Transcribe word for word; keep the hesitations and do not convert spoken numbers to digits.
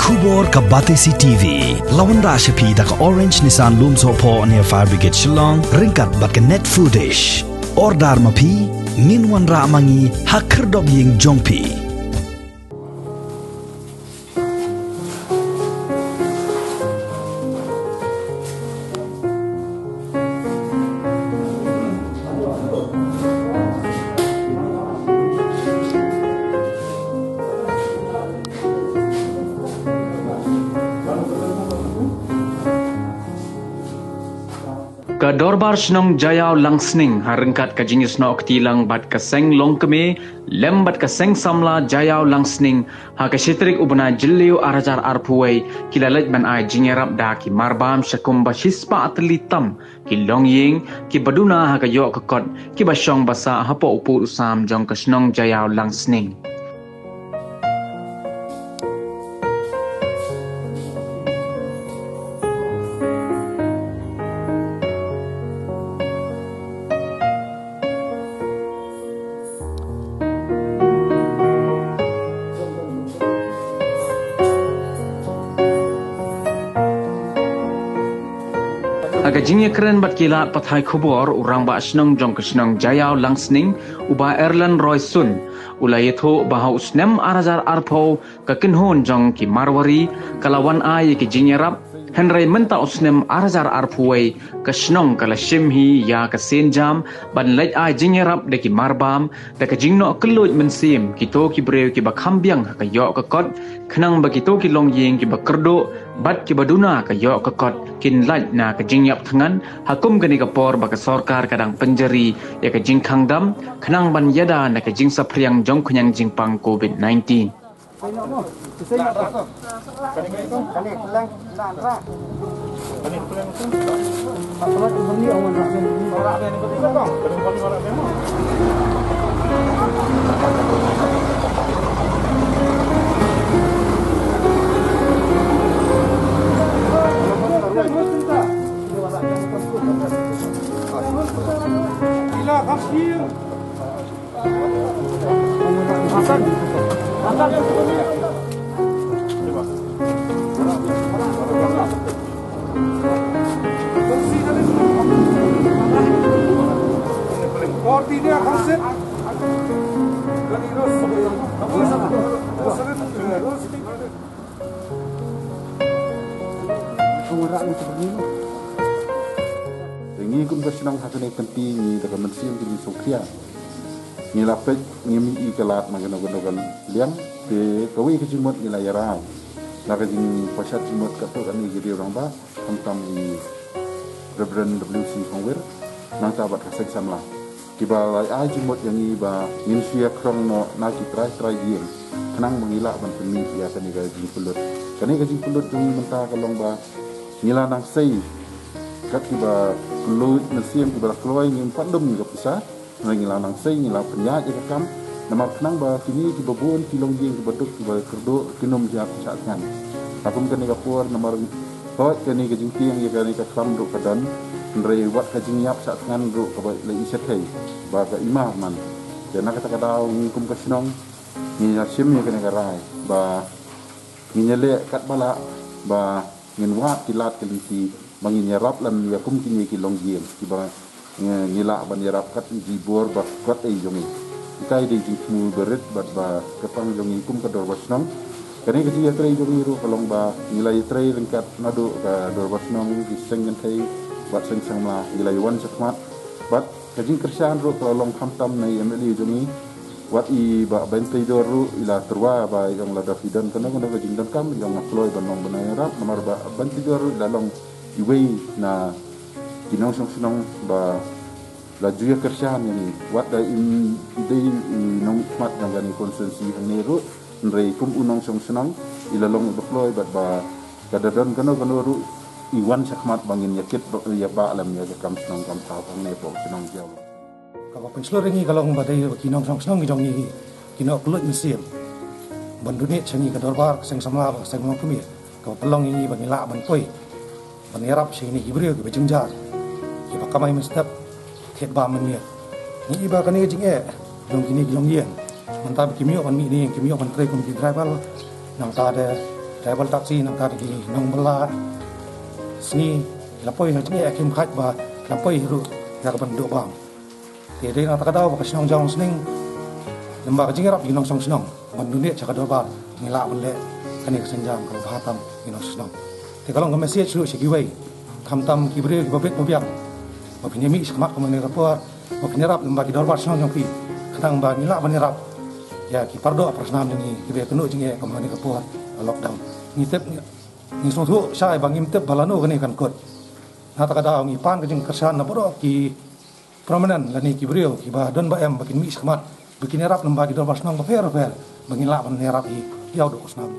Khubor ka Batesi T V la wanrah sha phi da ka Orange Nissan Lumsohphoh near Fire Brigade Shillong ryngkat bad ka Net Foodish. Order ma phi, ngin wanrah ma ngi ha khyrdop ïing jong phi. Ka Dorbar Shnong Jaïaw Langsning ha ryngkat ka jingïasnoh kti lang bad ka Seng Longkmie lem bad ka Seng Samla Jaïaw Langsning ha ka shi tarik u bnai Jylliew ar hajar arphew wei ki la leit ban ai jingïarap da ki marbam sha kumba shispah tylli tam ki longïing kiba duna ha ka ïoh ka kot kiba shong ba sah hapoh u pud u sam jong ka shnong Jaïaw Langsning. Ha ka jingïakren bad ki lad pathai khubor, u rangbah shnong jong ka shnong Jaïaw Langsning, u Bah Erlen Roy Sun, u la ïathuh ba ha u snem ar hajar arphew ka kynhun jong ki Marwari ka la wan ai ïa ki jingïarap, hynrei mynta u snem ar hajar arphew wei ka shnong ka la shim hi ïa ka sienjam ban leit ai jingïarap da ki marbam da ka jingnoh kylluid mynsiem kito ki briew kiba kham biang ha ka ïoh ka kot, khnang ba kito ki longïing kiba kyrduh bad kiba duna ka ïoh ka kot kin lait na ka jingïap thngan ha kum kane ka por ba ka sorkar ka dang pynjari ïa ka jingkhang dam khnang ban ïada na ka jingsaphriang jong ka khñiang jingpang covid nineteen. Ngi kum ka shnong ha kane ka kynti ngi da ka mynsiem ka jingsngewkhia. Ngi la peit ngi mih ïa ka lad na kano kano ka liang te kawei ka jingmut ngi la ïarap. Na ka jingpashat jingmut katto katne ki riew rangbah, khamtam i Reverend W C Kongwir, nangta bad ka Seng Samla. Kiba la ai jingmut ïa ngi ba ngin shu ïakhrong noh na ki trai trai ïing khnang ba ngi lah ban pynmih ïa kane ka jingpynlut. Kane ka jingpynlut jong ngi mynta ka long ba ngi la nang sei kat kiba kylluid mynsiem kiba la kloi ngim pat lum ïa ka pisa. Ngi la nang sei ngi la pynïaid ïa ka kam namar khnang ba kine kiba bun ki longïing kiba duk kiba kyrduh kin ym jia pisa thngan. Ka kum kane ka por namar hooid kane ka jingtieng ïa kane ka kam ruh ka don, hynrei wat ka jingïap sa thngan ruh kaba la i shatei ba ka i mar man. Te na kata ka daw ngi kum ka shnong ngi la shim ïa kane ka rai ba ngin ïaleh katba lah ba ngin wad ki lad ki lynti ba ngin ïarap lem ïa kum kine ki longïing kiba ngi, ngi lah ban ïarap kat jibor ba kat ei jong ngi. Ngi kai dei jingthmu barit bad ba ka pang jong ngi kum ka dorbar shnong. Kane ka jingïatrei jong ngi ruh ka long ba ngi la ïatrei ryngkat naduh ka dorbar shnong, ki seng kynthei bad seng samla ngi la ïawan shakhmat. Bad ka jingkyrshan ruh ka la long khamtam na i M L A jong ngi. Wat i Bah Bentidor ruh i la tyrwa ba i ong lada phi don kano kano ka jingdonkam i ong nga kloi ban long bnai ïarap namar Bah Bentidor ruh i la long iwei na ki nongshong shnong ba la ju ïakyrshan ïa ngi. Wat da im dei i nongkhmat jong kane ka constituency hangne ruh hynrei kum u nongshong shnong i la long iba kloi bad ba ka da don kano kano ruh i wan shakhmat ba ngin ïakit ba ïa ba lem ïa ka kam shnong kam thaw hangne hapoh shnong Jaïaw. Kaba pynshlur ïa ngi ka long ba dei ba ki nongshong shnong ki jong ngi ki noh kylluid mynsiem ban donate sha ngi ka dorbar ka seng samla bad ka seng longkmie kaba pynlong ïa ngi ba ngi lah ban poi ban ïarap sha kine ki briew kiba jynjar kiba kamai mynstep thied bam mynmiet. Ngi i ba kane ka jingeh jong kine ki longïing mynta ba kim ïoh ban mih ne kim ïoh ban trei kum ki driver nangta de Tribal taxi nangta ki nongbylla sngi ki la poi ha jingeh khim khat ba ki la poi ruh ïa ka ban duh bam. Te dei na kata ka daw ba ka shnong Jaiñtia Sning, lem bad ka jingïarap ki nongshong shnong ban donate sha ka dorbar, ngi lah ban leh kane ka sienjam kaba bha tam ki nongshong shnong. Te ka long ka message ruh sha kiwei, khamtam ki briew kiba bit ba biang, ba phin ïa mih shakhmat kumne ka por, ba phin ïarap lem bad ki dorbar shnong jong phi, khnang ba ngi lah ban ïarap ïa ki para doh para snam jong ngi kiba ïakynduh jingeh kumne ka por ka lockdown. Ngi tip, ngi sngewthuh shai ba ngim tip ba lano kane kan kut. Na kata ka daw ngi pan ka jingkyrshan na baroh ki prominent lane ki briew kiba don ba em ba kin mih shakhmat, ba kin ïarap lem bad ki dorbar shnong bapher bapher, ba ngin lah ban ïarap ïa u doh u snam.